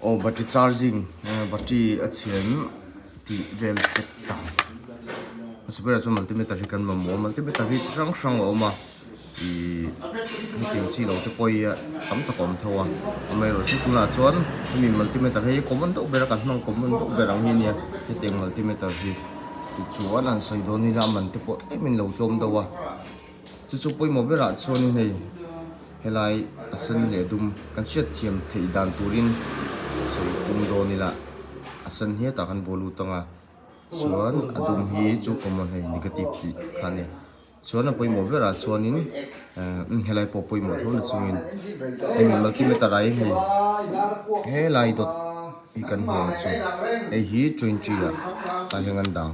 Aw battery charging battery a chhem tih vel check ta hmasa berah chuan multimeter hi kan mamawh a multimeter hi chi hrang hrang a awm a ihh hetiang chi lo te pawh hi tam tak a awm tho a amaherawhchu tunah chuan hemi multimeter hi common deuh ber a kan hmang common deuh ber ang hi a nia hetiang multimeter hi tichuan an sawi dawn ila a man te pawh tlemin lo tlawm deuh a. Chu chu pawimawh berah chuanin hei helai a sen leh dum kan hriat thiam theih dan turin sawi tum dawn ila a sen hi hetah kan vaw lut ang a chuan a dum hi chu common hei negative tih kha a ni chuan a pawimawh berah chuanin eh helai pawh pawimawh tho na chungin hemi multimeter ah hian hei helai dawt hi kan hmu ang chu hei hi twenty ah tah hian an dang.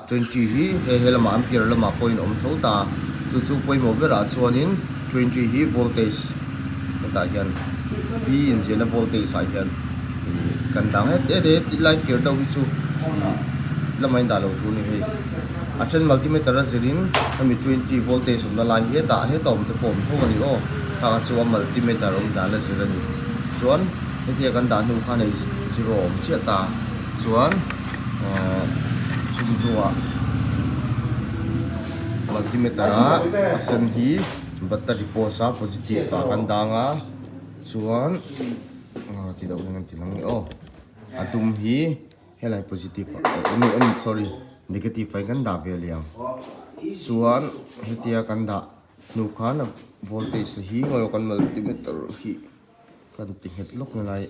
20 hi he he lamah ampere lamah pawhin a awm tho ta chu chu pawimawh berah chuanin 20 hi voltage hetah hian V inziahna voltage ah hian ih kan dang het het het tilai ker deuh hi chu ih lamah in dah lo tur a ni hei a then multimeter a zirin hemi 20 voltage awmna lai hi hetah heta awm te pawh a awm tho a ni aw kha kha chu a multimeter awm dan a zir a ni chuan hetia kan dah hnu khan hei zero a awm chiah ta chuan. Chumi hnuah multimeter a a sen hi battery post a positive ah kan dang a chuan ti deuh hian an ti lang nge aw a dum hi helai positive ah sorry negative ah hian kan dah ve leh ang chuan hetia kan dah hnu khan voltage hi ngawi kan multimeter hi. Kan ti nghet lawk na lai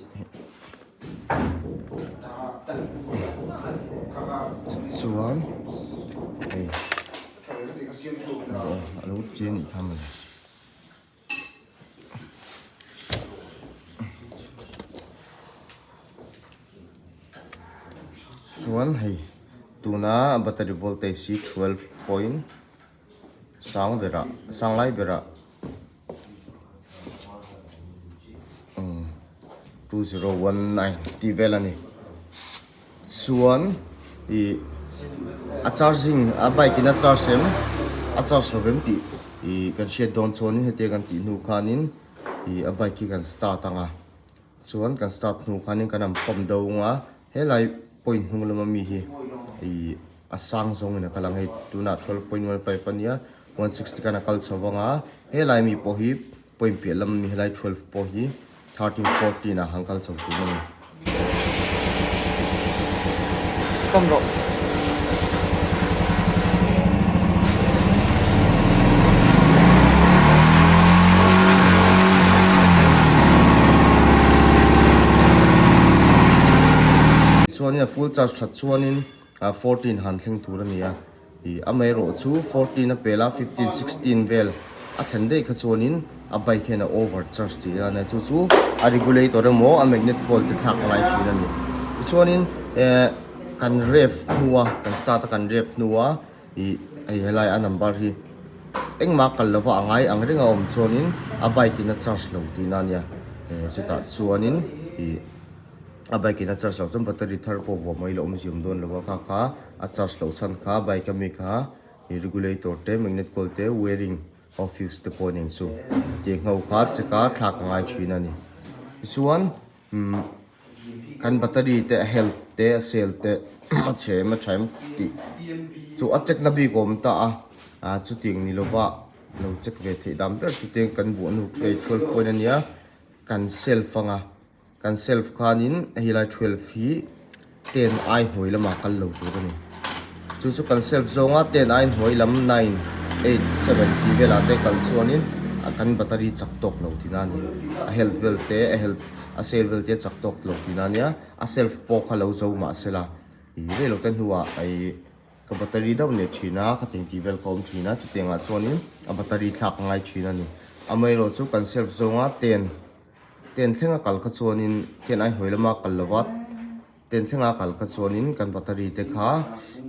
chuan hei a lo che anih kha mawle. Chuan hei tuna battery voltage hi 12 point sang berah sang lai berah. 2019 tih vel a ni chuan ih a charging a bike in a charge em a charge lo vem tih ih kan hriat dawn chuanin hetiang kan tih hnu khanin ih a bike hi kan start ang a chuan kan start hnu khanin kan han pump deuh ang a helai point hnung lama mi hi ih a sang zawngin a kal ang hei tunah 12.15 a nia. 160 khan a kal chho vang a helai mi pawh hi point piah lam ami helai 12 pawh hi 13 14 ah han kal chho tur a ni. Pump rawh. Chuanin a full charge that chuanin 14 han thleng tur a ni a. Ih amaherawh chu 14 a pel a 15 16 vel a thlen daih kha chuanin a bike hian a over charge tih a nia chu chu a regulator emaw a magnet pole te thlak a ngai thin a ni tichuanin eh kan rev hnua kan start a kan rev hnua ih hei helai a number hi engmah kal lova a ngai ang reng a awm chuanin a bike in a charge lo tihna a nia eh chutah chuanin ih. A bike in a charge loh chuan battery thar pawh vuah mai la awm ziam dawn lo a kha kha a charge loh chhan kha bike ami kha ih regulator te magnet coil te wiring of fuse te pawh nen chu tih ngho kha check a thlak a ngai thin a ni tichuan umm kan battery te a health te a cell te a chhe em a tha em tih chu a check na bik a awm ta a ah chutiang ni lova lo check ve theih dan ber chu tiang kan buah nu hei 12 point a nia kan self anga. Kan self khanin hei lai 12 hi 10 ai hnuai lamah kal lo tur a ni. Chu chu kan self zawnga 10 ai hnuai lam 9, 8, 7 tih velah te kal chuanin a kan battery chak tawk lo tihna a ni. A health vel te a health a cell vel te a chak tawk lo tihna a nia. A self pawh kha lo zo mah sela ih rei lo te hnuah ih ka battery deuh leh thin a khatin tih vel kha awm thin a chutiangah chuanin a battery thlak a ngai thin a ni. Amaherawhchu kan self zawnga 10. Ten thlenga kal kha chuanin ten ai hnuai lama kal lova ten thlenga kal kha chuanin kan battery te kha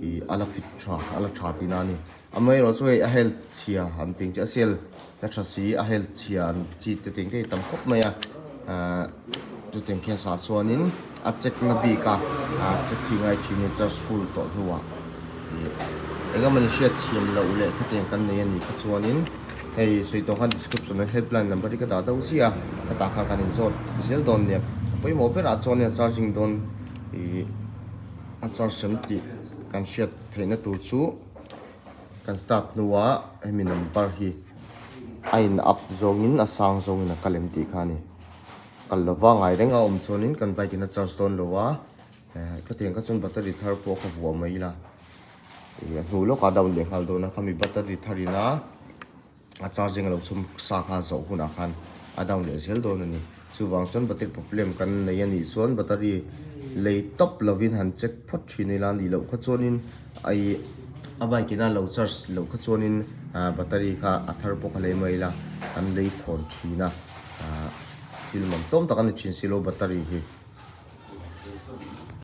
ih a la fit tha a la tha tihna a ni amaherawhchu hei a health chhia an tih ang chi a cell la tha si a health chhia an chi te tih ang te hi tam khawp mai a ahh chutiang case ah chuanin a check na bik a ah check hi ngai thin a charge full tawh hnuah ih eng emawni hriat thiam loh leh khatiang kan nei a nih kha chuanin. Hei sawi tawh khan description ah helpline number hi ka dah deuh chiah a, ka tah khan kan inzawt zel dawn nia. A pawimawh berah chuan nia charging dawn ih a charge em tih kan hriat theihna tur chu kan start hnuah hemi number hi a in up zawngin a sang zawngin a kal em tih kha a ni. Kal lova ngai reng a awm chuanin kan bike in a charge dawn lo a, khatiang kha chuan battery thar pawh ka vuah mai ila. Ih a hnu lawkah down leh nghal dawn a khami battery thar ina a charging a lo chhum sa kha zawh hunah khan a down leh zel dawn a ni chuvang chuan battery problem kan nei a nih chuan battery lei tawp lovin han check phawt thin ila nih loh kha chuanin ih a bike ina lo charge loh kha chuanin ah battery kha a thar pawh kha lei mai ila an lei thlawn thin a ah thil mam tlawm tak a ni thin silo battery hi.